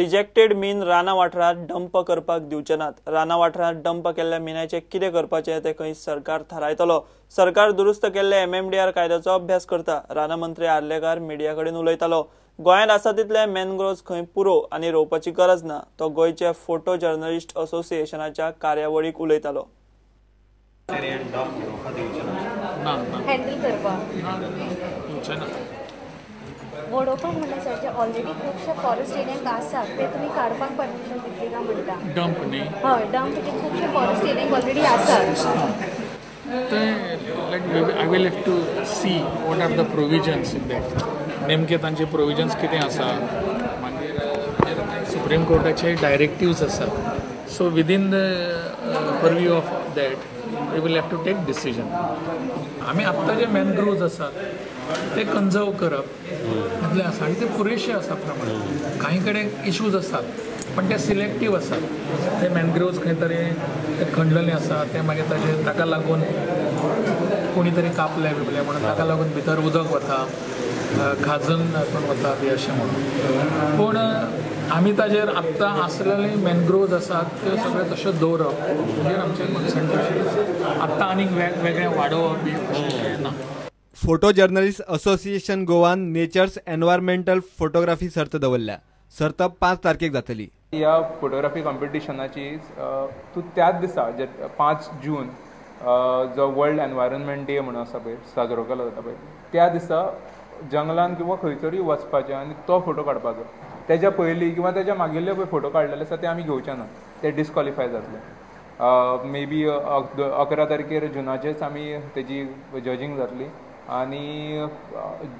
Rejected मीन राना वाठारांत dump करपाक दिवचे नात। राना वाठारांत डंप केल्ल्या मिनाचें कितें करपाचें तें खंय सरकार थारायतलो। सरकार दुरुस्त केल्ल्या एमएमडीआर कायद्याचो अभ्यास करता। राना मंत्री आर्लेकार मिडिया कडेन उलयतालो। गोंयांत आसा तितले मॅनग्रोव्स खंय पुरो आनी रोवपाची गरज ना। तो गोंयचे फोटो जर्नलिस्ट असोसिएशनाच्या कार्यावळीक उलयतालो। हँडल करपाक वडोवपाक म्हणल्यार सर जे ऑलरेडी खुबशे फॉरेस्ट एरियांक आसात ते तुमी काडपाक परमिशन दितली काय म्हणटा? डंप न्ही, हय, डंप जे खुबशे फॉरेस्ट एरियांक ऑलरेडी आसात ते like I will have to see what are the provisions in that. नेमके तांचे प्रोविजन्स कितें आसा, मागीर सुप्रीम कोर्टाचे डायरेक्टिव्स आसात। So within the purview of that we will have to take decision. आमी आत्तां जे मॅनग्रोव्स आसात ते कन्जर्व करप इतलें आसा आनी ते पुरेशे आसा प्रमाण। कांय कडेन इशूज आसात पण ते सिलेक्टीव आसात। ते मॅनग्रोव्स खंय तरी ते खणलेले आसा, ते मागीर ताजे ताका लागून कोणी तरी कापले बिपले म्हणून ताका लागून भितर उदक वता, खाजन हातून वता बी अशें म्हणून। पूण आमी ताजेर आत्तां आसलेले मॅनग्रोव्स आसात त्यो सगळे तश्यो दवरप म्हणजे आमचें कॉन्सन्ट्रेशन आसा। आत्तां आनीक वेगवेगळें वाडोवप बी अशें ना। फोटो जर्नलिस्ट असोसिएशन गोवान नेचर्स एनवायरमेंटल फोटोग्राफी सर्त दवरल्या। सर्त 5 तारखेक जातली। ह्या फोटोग्राफी कॉम्पिटिशनाची तूं त्याच दिसा जे 5 जून जो वर्ल्ड एनवायरमेंट डे म्हणून आसा पळय साजरो केलो जाता पळय त्या दिसा जंगलान किंवा खंय तरी वचपाचें आनी तो फोटो काडपाचो। तेज्या पयलीं किंवा तेज्या मागिल्ले पळय फोटो काडलेले आसा ते आमी घेवचे ना, ते डिस्क्वॉलिफाय जातले। मे बी 11 तारखेर जुनाचेच आमी तेजी जजींग जातली आनी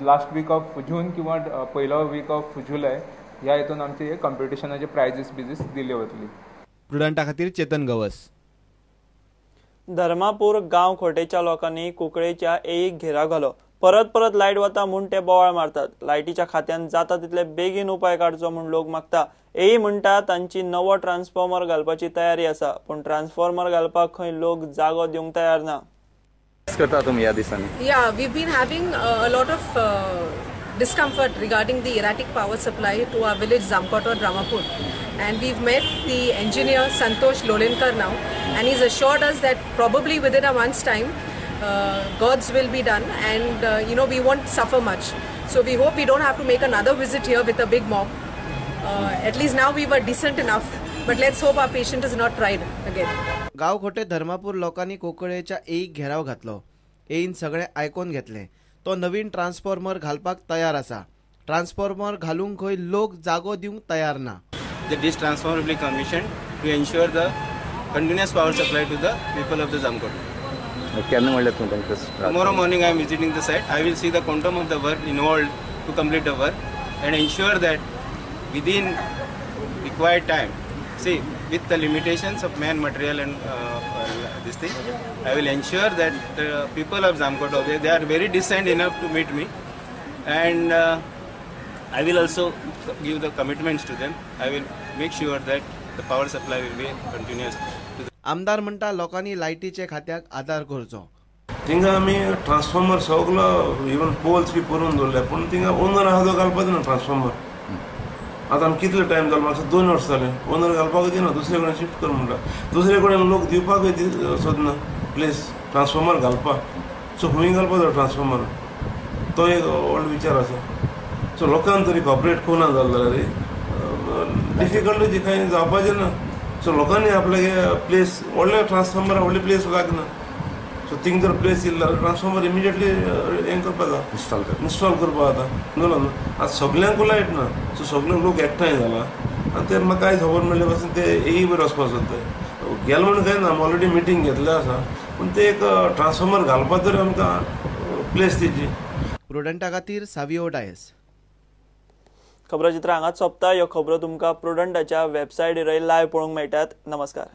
लास्ट वीक ऑफ जून किंवा पयलो वीक ऑफ जुलय ह्या हितून आमचे कॉम्पिटिशनाचे प्रायजीस बिजीस दिले वतली। प्रुडंटा खातीर चेतन गवस। धर्मापूर गांव खोटेच्या लोकांनी कुंकळेच्या एक घेराव घालो। परत परत लायट वता म्हूण ते बोवाळ मारतात। लायटीच्या खात्यान जाता तितले बेगीन उपाय काडचो म्हूण लोक मागता। एई म्हणटा तांची नवो ट्रान्सफॉर्मर घालपाची तयारी आसा, पूण ट्रान्सफॉर्मर घालपाक खंय लोक जागो दिवंक तयार ना। करता तुमी ह्या दिसांनी? Yeah, we've been having a lot of discomfort regarding the erratic power supply to our village Zamkot or Dramapur, and we've met the engineer Santosh Lolenkar now, and he's assured us that probably within a month's time God's will be done, and you know, we won't suffer much. So we hope we don't have to make another visit here with a big mob. At least now we were decent enough, but let's hope our patient is not tried again. Gaonkhote Dharmapur लोकांनी कोकळेच्या एक घेराव घातलो। एईन सगळे आयकोन घेतले। तो नवीन transformer घालपाक तयार आसा। ट्रान्सफॉर्मर घालूंक खंय लोक जागो दिवंक तयार ना। This transformer will be commissioned to ensure the continuous power supply to the people of the Zamkot. Tomorrow morning I am visiting the site. I will see the quantum of the work involved to complete the work and ensure that within required time, see, with the limitations of man, material and this thing, I will ensure that the people of Zamkot, they are very decent enough to meet me, and I will also give the commitments to them. I will make sure that the power supply will be continuous. आमदार म्हणटा लोकांनी लायटीचे खात्याक आदार करचो। थिंगा आमी transformer सगलो इवन पोल्स बी पुरोवन दवरले, पूण थिंगा ओनर आहा तो घालपाक दिना ट्रान्सफॉर्मर। आतां आमी कितलो टायम जालो, म्हाका 2 वर्सां जालें ओनर घालपाक दिना, दुसरे कडेन शिफ्ट कर म्हणटा, दुसरे कडेन लोक दिवपाकूय सोदना प्लेस ट्रान्सफॉर्मर घालपाक। सो खंय घालपाचो ट्रान्सफॉर्मर, तो एक व्हडलो विचार आसा। सो लोकांक तरी कॉपरेट करूना जालें जाल्यार डिफिकल्ट कांय जावपाचें ना। सो लोकांनी आपल्यागे प्लेस व्हडले ट्रान्सफॉर्मर व्हडले प्लेस लागना, सो थिंग जर प्लेस येयलो जाल्यार ट्रान्सफॉर्मर इमिजिएटली हें करपा जाता, इन्स्टॉल करपा जाता। न्हू आतां सगल्यांकूय लायट ना, सो सगळे लोक एकठांय जाला आनी ते म्हाका कांय खबर मेळ्ळे पासून ते एई बरें वचपाक सोदता। गेले म्हणून कांय ना, आमी ऑलरेडी मिटींग घेतलें आसा, पूण ते एक ट्रान्सफॉर्मर घालपाक तरी आमकां प्लेस दिवची। प्रुडंटा खातीर सावियो डायस। खबराचित्र हांगाच सोंपता। ह्यो खबरो तुमकां प्रुडंटाच्या वेबसायटीरय लायव्ह पळोवंक मेळटात। नमस्कार।